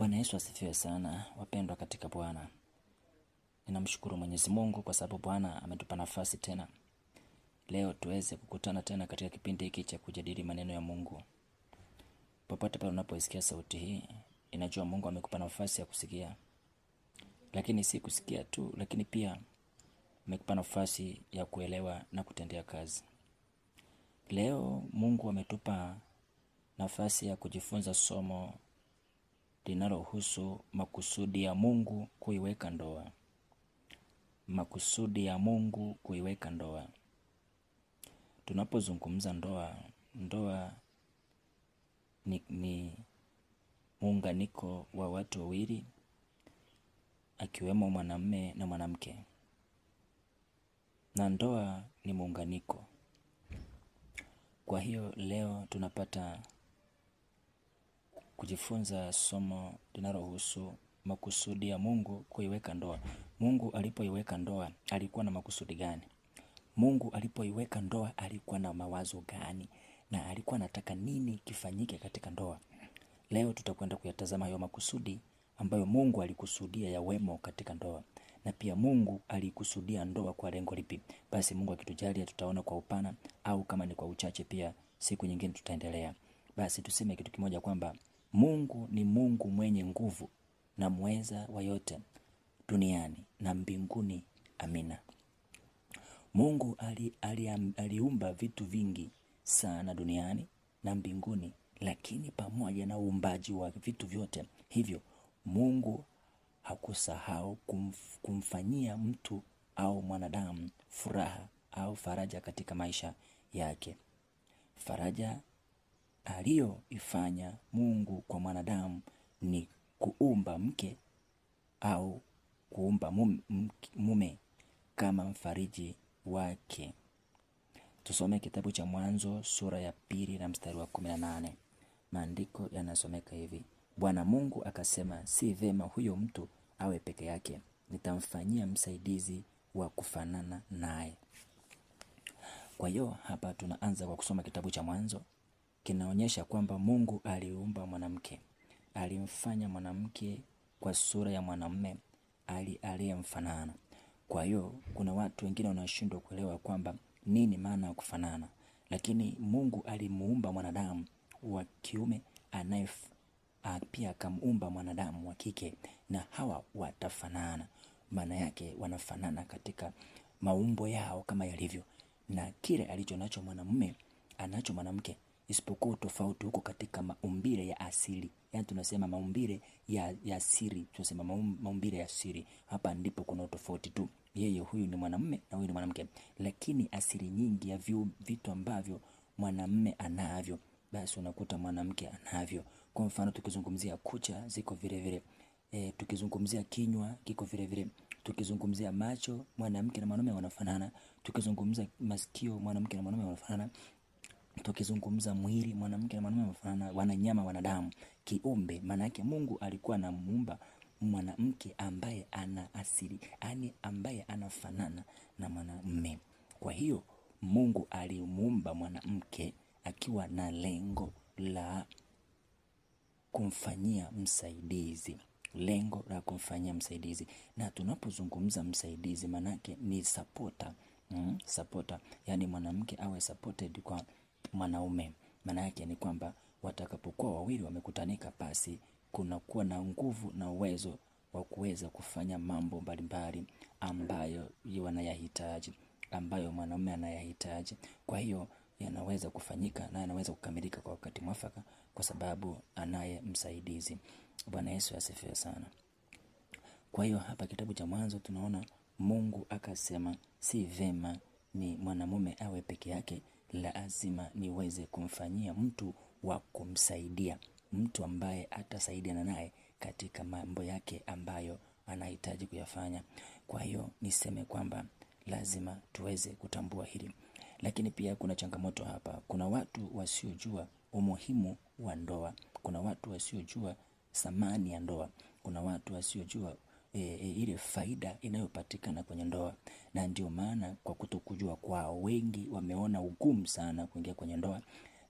Bwana Yesu asifiwe sana, wapendwa katika Bwana. Ninamshukuru Mwenyezi Mungu kwa sababu Bwana ametupa nafasi tena leo tuweze kukutana tena katika kipindi hiki cha kujadili maneno ya Mungu. Popote pale unapoisikia sauti hii, inajua Mungu amekupa nafasi ya kusikia. Lakini si kusikia tu, lakini pia amekupa nafasi ya kuelewa na kutendea kazi. Leo Mungu ametupa nafasi ya kujifunza somo linalohusu makusudi ya Mungu kuiweka ndoa. Makusudi ya Mungu kuiweka ndoa. Tunapozungumza ndoa, ndoa ni muunganiko wa watu wawili, akiwemo mwanamume na mwanamke. Na ndoa ni muunganiko. Kwa hiyo leo tunapata kujifunza somo linalohusu makusudi ya Mungu kuiweka ndoa. Mungu alipoiweka ndoa alikuwa na makusudi gani? Mungu alipoiweka ndoa alikuwa na mawazo gani? Na alikuwa anataka nini kifanyike katika ndoa? Leo tutakwenda kuyatazama hayo makusudi ambayo Mungu alikusudia yawemo katika ndoa. Na pia Mungu alikusudia ndoa kwa lengo lipi? Basi Mungu akitujalia tutaona kwa upana, au kama ni kwa uchache pia siku nyingine tutaendelea. Basi tuseme kitu kimoja kwamba Mungu ni Mungu mwenye nguvu na mweza wa yote duniani na mbinguni. Amina. Mungu aliumba vitu vingi sana duniani na mbinguni, lakini pamoja na uumbaji wa vitu vyote hivyo, Mungu hakusahau kumfanyia mtu au mwanadamu furaha au faraja katika maisha yake. Faraja aliyoifanya Mungu kwa mwanadamu ni kuumba mke au kuumba mume kama mfariji wake. Tusome kitabu cha Mwanzo sura ya 2 na mstari wa 18. Maandiko yanasomeka hivi: Bwana Mungu akasema, si vema huyo mtu awe peke yake, nitamfanyia msaidizi wa kufanana naye. Kwa hiyo hapa tunaanza kwa kusoma kitabu cha Mwanzo. Kinaonyesha kwamba Mungu aliumba mwanamke, alimfanya mwanamke kwa sura ya mwanamume aliyemfanana. Kwa hiyo kuna watu wengine wanashindwa kuelewa kwamba nini maana ya kufanana, lakini Mungu alimuumba mwanadamu wa kiume anaye pia akamuumba mwanadamu wa kike, na hawa watafanana. Maana yake wanafanana katika maumbo yao kama yalivyo, na kile alicho nacho mwanamume anacho mwanamke, isipokuwa tofauti huko katika maumbile ya asili. Yaani tunasema maumbile ya asili, tunasema maumbile ya asili. Hapa ndipo kuna tofauti tu. Yeye huyu ni mwanamume na huyu ni mwanamke, lakini asili nyingi ya vitu ambavyo mwanamume anavyo, basi unakuta mwanamke anavyo. Kwa mfano tukizungumzia kucha ziko vile vile, tukizungumzia kinywa kiko vile vile, tukizungumzia macho mwanamke na mwanamume wanafanana, tukizungumza masikio mwanamke na mwanamume wanafanana, tukizungumza mwili mwanamke na mwanamume wanafanana, wananyama, wanadamu, kiumbe. Maana yake Mungu alikuwa anamuumba mwanamke ambaye ana asili, yani ambaye anafanana na mwanamume. Kwa hiyo Mungu alimuumba mwanamke akiwa na lengo la kumfanyia msaidizi. Lengo la kumfanyia msaidizi. Na tunapozungumza msaidizi, manake ni supporter. Supporter, yani mwanamke awe supported kwa mwanaume. Maana yake ni kwamba watakapokuwa wawili wamekutanika, basi kuna kuwa na nguvu na uwezo wa kuweza kufanya mambo mbalimbali ambayo wanayahitaji, ambayo mwanaume anayahitaji. Kwa hiyo yanaweza kufanyika na yanaweza kukamilika kwa wakati mwafaka kwa sababu anaye msaidizi. Bwana Yesu asifiwe sana. Kwa hiyo hapa kitabu cha Mwanzo tunaona Mungu akasema si vema ni mwanamume awe peke yake, lazima niweze kumfanyia mtu wa kumsaidia, mtu ambaye atasaidiana naye katika mambo yake ambayo anahitaji kuyafanya. Kwa hiyo niseme kwamba lazima tuweze kutambua hili. Lakini pia kuna changamoto hapa. Kuna watu wasiojua umuhimu wa ndoa, kuna watu wasiojua thamani ya ndoa, kuna watu wasiojua ile faida inayopatikana kwenye ndoa. Na ndio maana kwa kutokujua kwao wengi wameona ugumu sana kuingia kwenye ndoa,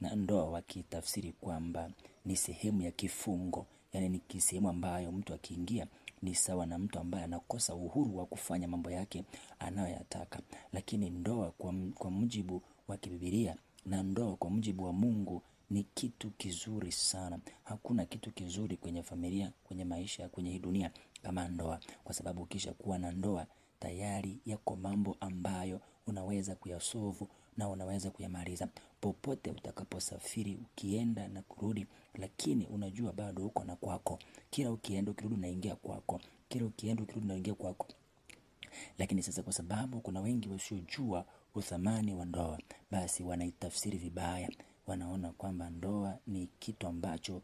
na ndoa wakitafsiri kwamba ni sehemu ya kifungo, Yaani ni sehemu ambayo mtu akiingia ni sawa na mtu ambaye anakosa uhuru wa kufanya mambo yake anayoyataka. Lakini ndoa kwa mujibu wa kibibilia na ndoa kwa mujibu wa Mungu ni kitu kizuri sana. Hakuna kitu kizuri kwenye familia, kwenye maisha, kwenye hii dunia kama ndoa. Kwa sababu ukisha kuwa na ndoa tayari yako mambo ambayo unaweza kuyasolve na unaweza kuyamaliza. Popote utakaposafiri ukienda na kurudi, lakini unajua bado uko na kwako. Kila ukienda ukirudi unaingia kwako. Kila ukienda ukirudi unaingia kwako. Lakini sasa kwa sababu kuna wengi wasiojua uthamani wa ndoa, basi wanaitafsiri vibaya. Wanaona kwamba ndoa ni kitu ambacho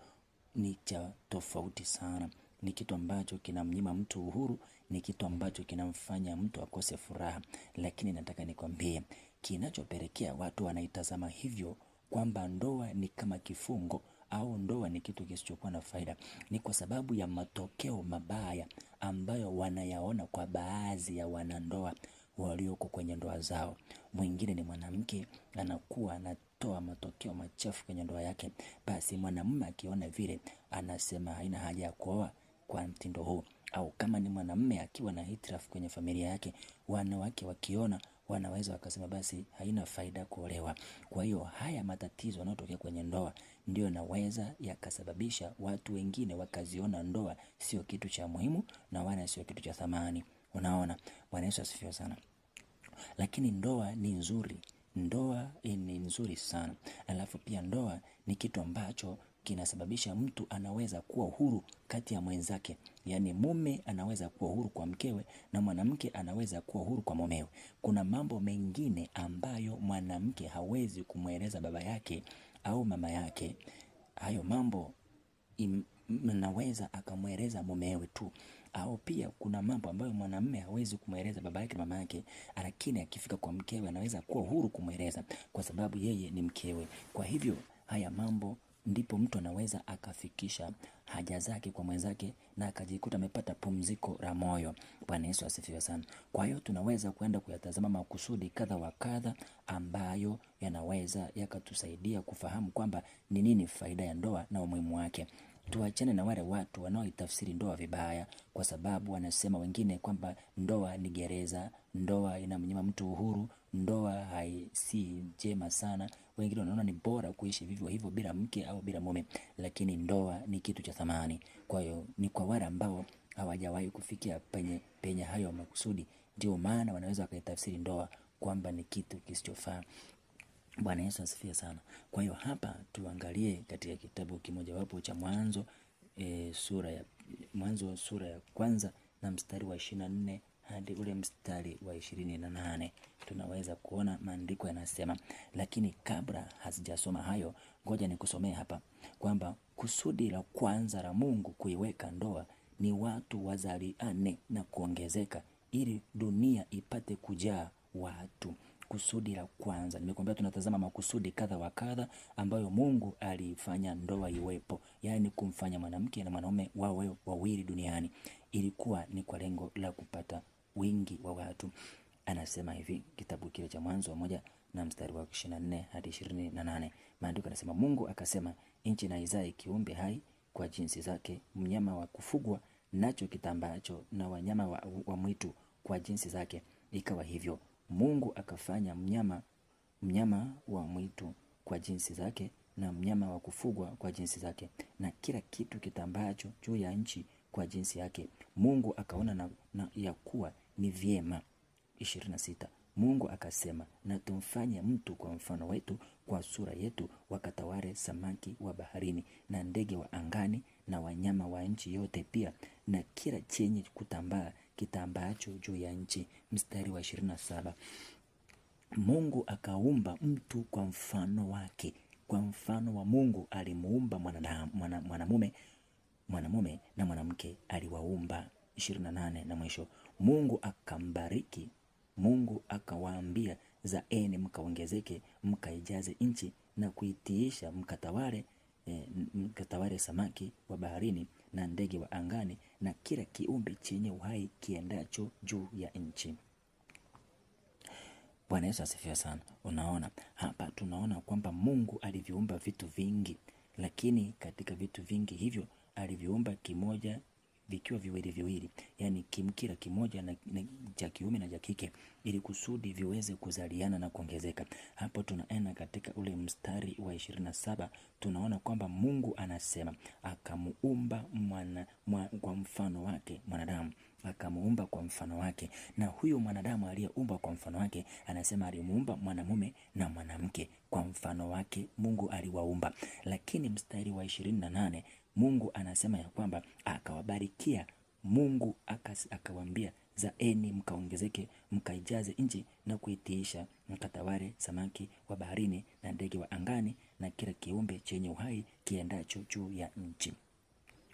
ni cha tofauti sana. Ni kitu ambacho kinamnyima mtu uhuru, ni kitu ambacho kinamfanya mtu akose furaha. Lakini nataka nikwambie, kinachopelekea watu wanaitazama hivyo kwamba ndoa ni kama kifungo au ndoa ni kitu kisichokuwa na faida, ni kwa sababu ya matokeo mabaya ambayo wanayaona kwa baadhi ya wanandoa walioko kwenye ndoa zao. Mwingine ni mwanamke anakuwa anatoa matokeo machafu kwenye ndoa yake, basi mwanamume akiona vile anasema haina haja ya kuoa kwa mtindo huu. Au kama ni mwanamume akiwa na hitilafu kwenye familia yake, wanawake wakiona wanaweza wakasema basi haina faida kuolewa. Kwa hiyo haya matatizo yanayotokea kwenye ndoa ndio yanaweza yakasababisha watu wengine wakaziona ndoa sio kitu cha muhimu na wala sio kitu cha thamani. Unaona, Bwana Yesu asifiwe sana. Lakini ndoa ni nzuri. Ndoa ni nzuri sana. Alafu pia ndoa ni kitu ambacho kinasababisha mtu anaweza kuwa huru kati ya mwenzake. Yaani mume anaweza kuwa huru kwa mkewe na mwanamke anaweza kuwa huru kwa mumewe. Kuna mambo mengine ambayo mwanamke hawezi kumweleza baba yake au mama yake. Hayo mambo anaweza akamweleza mumewe tu. Au pia kuna mambo ambayo mwanamume hawezi kumweleza baba yake na mama yake, lakini akifika kwa mkewe anaweza kuwa huru kumweleza kwa sababu yeye ni mkewe. Kwa hivyo haya mambo ndipo mtu anaweza akafikisha haja zake kwa mwenzake na akajikuta amepata pumziko la moyo. Bwana Yesu asifiwe sana. Kwa hiyo tunaweza kwenda kuyatazama makusudi kadha wa kadha ambayo yanaweza yakatusaidia kufahamu kwamba ni nini faida ya ndoa na umuhimu wake. Tuachane na wale watu wanaoitafsiri ndoa vibaya, kwa sababu wanasema wengine kwamba ndoa ni gereza, ndoa inamnyima mtu uhuru, ndoa si njema sana. Wengine wanaona ni bora kuishi vivyo hivyo bila mke au bila mume, lakini ndoa ni kitu cha thamani. Kwa hiyo ni kwa wale ambao hawajawahi kufikia penye hayo makusudi, ndio maana wanaweza wakaitafsiri ndoa kwamba ni kitu kisichofaa. Bwana Yesu asifiwe sana. Kwa hiyo hapa tuangalie katika kitabu kimojawapo cha Mwanzo, sura ya Mwanzo sura ya kwanza na mstari wa 24 hadi ule mstari wa 28. Tunaweza kuona maandiko yanasema, lakini kabla hazijasoma hayo, ngoja nikusomee hapa kwamba kusudi la kwanza la Mungu kuiweka ndoa ni watu wazaliane na kuongezeka ili dunia ipate kujaa watu. Kusudi la kwanza, nimekuambia tunatazama makusudi kadha wa kadha ambayo Mungu alifanya ndoa iwepo, yaani kumfanya mwanamke na mwanaume wawe wawili duniani. Ilikuwa ni kwa lengo la kupata wingi wa watu. Anasema hivi kitabu kile cha Mwanzo 1 na mstari wa 24 hadi 28. Maandiko yanasema, Mungu akasema, nchi na izae kiumbe hai kwa jinsi zake, mnyama wa kufugwa nacho kitambaacho, na wanyama wa mwitu kwa jinsi zake. Ikawa hivyo. Mungu akafanya mnyama wa mwitu kwa jinsi zake na mnyama wa kufugwa kwa jinsi zake, na kila kitu kitambaacho juu ya nchi kwa jinsi yake. Mungu akaona na ya kuwa ni vyema. 26. Mungu akasema, na tumfanye mtu kwa mfano wetu, kwa sura yetu, wakatawale samaki wa baharini na ndege wa angani na wanyama wa nchi yote pia, na kila chenye kutambaa kitambaacho juu ya nchi. Mstari wa 27. Mungu akaumba mtu kwa mfano wake, kwa mfano wa Mungu alimuumba mwanamume na mwanamke aliwaumba. 28 na mwisho, Mungu akambariki, Mungu akawaambia, zaeni mkaongezeke, mkaijaze nchi na kuitiisha, mkatawale samaki wa baharini na ndege wa angani na kila kiumbe chenye uhai kiendacho juu ya nchi. Bwana Yesu asifiwe sana. Unaona, hapa tunaona kwamba Mungu aliviumba vitu vingi, lakini katika vitu vingi hivyo aliviumba kimoja vikiwa viwili viwili, yani kila kimoja na cha kiume na cha kike, ili kusudi viweze kuzaliana na kuongezeka. Hapo tunaenda katika ule mstari wa 27, tunaona kwamba Mungu anasema akamuumba kwa mfano wake mwanadamu, akamuumba kwa mfano wake. Na huyo mwanadamu aliyeumbwa kwa mfano wake, anasema alimuumba mwanamume na mwanamke kwa mfano wake Mungu aliwaumba. Lakini mstari wa 28 Mungu anasema ya kwamba akawabarikia Mungu akawaambia, zaeni mkaongezeke, mkaijaze nchi na kuitiisha, mkatawale samaki wa baharini na ndege wa angani na kila kiumbe chenye uhai kiendacho juu ya nchi.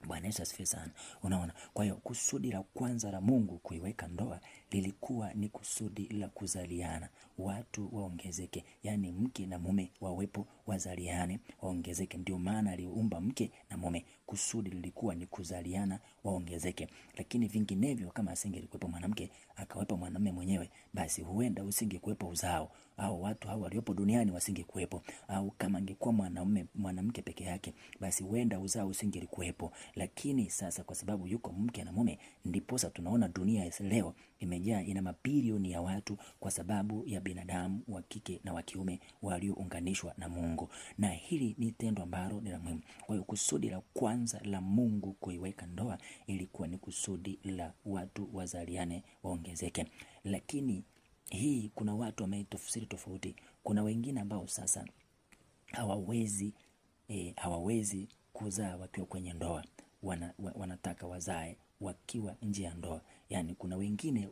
Bwana Yesu asifiwe sana. Unaona, kwa hiyo kusudi la kwanza la Mungu kuiweka ndoa lilikuwa ni kusudi la kuzaliana, watu waongezeke, yaani mke na mume wawepo, wazaliane, waongezeke. Ndio maana aliumba mke na mume, kusudi lilikuwa ni kuzaliana, waongezeke. Lakini vinginevyo, kama asingelikuwepo mwanamke akawepo mwanamume mwenyewe, basi huenda usingekuwepo uzao, au watu hao waliopo duniani wasingekuwepo. Au kama angekuwa mwanamume mwanamke peke yake, basi huenda uzao usingelikuwepo. Lakini sasa kwa sababu yuko mke na mume, ndiposa tunaona dunia leo imejaa, ina mabilioni ya watu, kwa sababu ya binadamu wa kike na wa kiume waliounganishwa na Mungu. Na hili ni tendo ambalo ni la muhimu. Kwa hiyo kusudi la kwanza la Mungu kuiweka ndoa ilikuwa ni kusudi la watu wazaliane, waongezeke. Lakini hii kuna watu wameitafsiri tofauti. Kuna wengine ambao sasa hawawezi kuzaa wakiwa kwenye ndoa, wanataka wazae wakiwa nje ya ndoa. Yani kuna wengine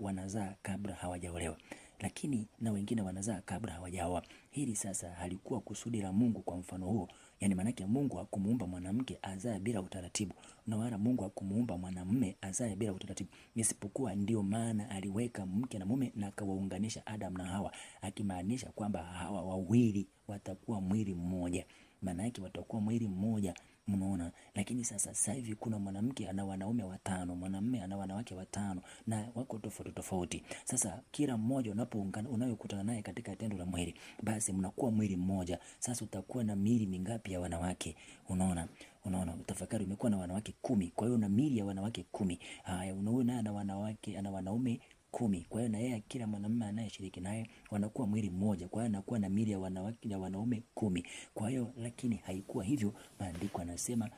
wanazaa kabla hawajaolewa, lakini na wengine wanazaa kabla hawajaoa. Hili sasa halikuwa kusudi la Mungu kwa mfano huo. Yani maanake Mungu hakumuumba mwanamke azae bila utaratibu, na wala Mungu hakumuumba mwanamume azae bila utaratibu, isipokuwa ndio maana aliweka mke na mume na akawaunganisha Adam na Hawa, akimaanisha kwamba hawa wawili watakuwa mwili mmoja. Maana yake watakuwa mwili mmoja. Mnaona? Lakini sasa hivi kuna mwanamke ana wanaume watano, mwanamume ana wanawake watano, na wako tofauti tofauti. Sasa kila mmoja unapoungana, unayokutana naye katika tendo la mwili, basi mnakuwa mwili mmoja. Sasa utakuwa na miili mingapi ya wanawake? Unaona? Unaona, utafakari, umekuwa na wanawake 10, kwa hiyo una miili ya wanawake 10. Haya, unaona ana wanawake, ana wanaume 10. Kwa hiyo na yeye kila mwanamume anayeshiriki naye wanakuwa mwili mmoja. Kwa hiyo anakuwa na miili ya wanawake na wanaume 10. Kwa hiyo lakini haikuwa hivyo. Maandiko anasema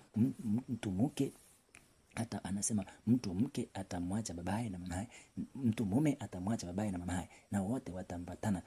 mtu mke hata anasema mtu mke atamwacha babaye na mamaye, mtu mume atamwacha babaye na mamaye, na wote watambatana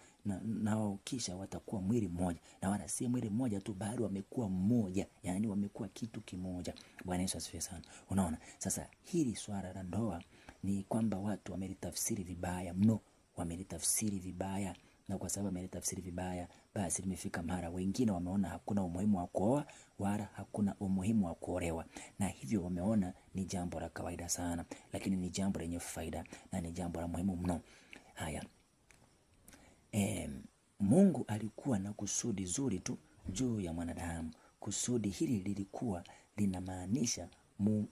nao, kisha watakuwa mwili mmoja. Na wala si mwili mmoja tu, bali wamekuwa mmoja, yani wamekuwa kitu kimoja. Bwana Yesu asifiwe sana. Unaona, sasa hili swala la ndoa ni kwamba watu wamelitafsiri vibaya mno, wamelitafsiri vibaya. Na kwa sababu wamelitafsiri vibaya, basi limefika mara wengine wameona hakuna umuhimu wa kuoa wala hakuna umuhimu wa kuolewa, na hivyo wameona ni jambo la kawaida sana, lakini ni jambo lenye faida na ni jambo la muhimu mno. Haya, Mungu alikuwa na kusudi zuri tu juu ya mwanadamu. Kusudi hili lilikuwa linamaanisha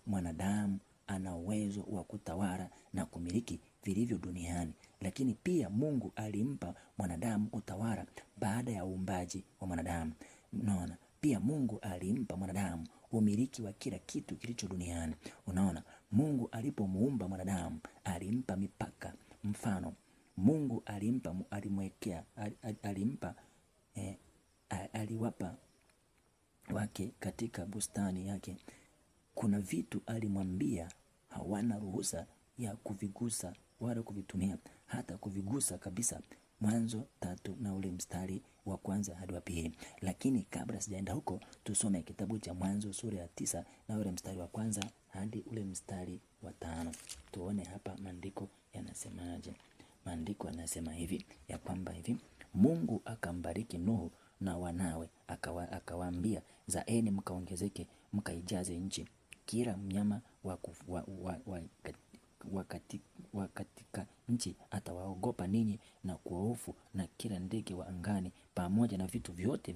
mwanadamu ana uwezo wa kutawala na kumiliki vilivyo duniani. Lakini pia Mungu alimpa mwanadamu utawala baada ya uumbaji wa mwanadamu. Unaona, pia Mungu alimpa mwanadamu umiliki wa kila kitu kilicho duniani. Unaona, Mungu alipomuumba mwanadamu alimpa mipaka. Mfano, Mungu alimpa, alimwekea, alimpa, aliwapa wake katika bustani yake. Kuna vitu alimwambia hawana ruhusa ya kuvigusa wala kuvitumia, hata kuvigusa kabisa. Mwanzo 3 na ule mstari wa kwanza hadi wa pili. Lakini kabla sijaenda huko, tusome kitabu cha Mwanzo sura ya 9 na ule mstari wa kwanza hadi ule mstari wa 5. Tuone hapa maandiko yanasemaje. Maandiko yanasema hivi ya kwamba hivi Mungu akambariki Nuhu na wanawe, akawaambia, zaeni mkaongezeke, mkaijaze nchi. Kila mnyama wa katika nchi atawaogopa ninyi na kuwahofu, na kila ndege wa angani pamoja na vitu vyote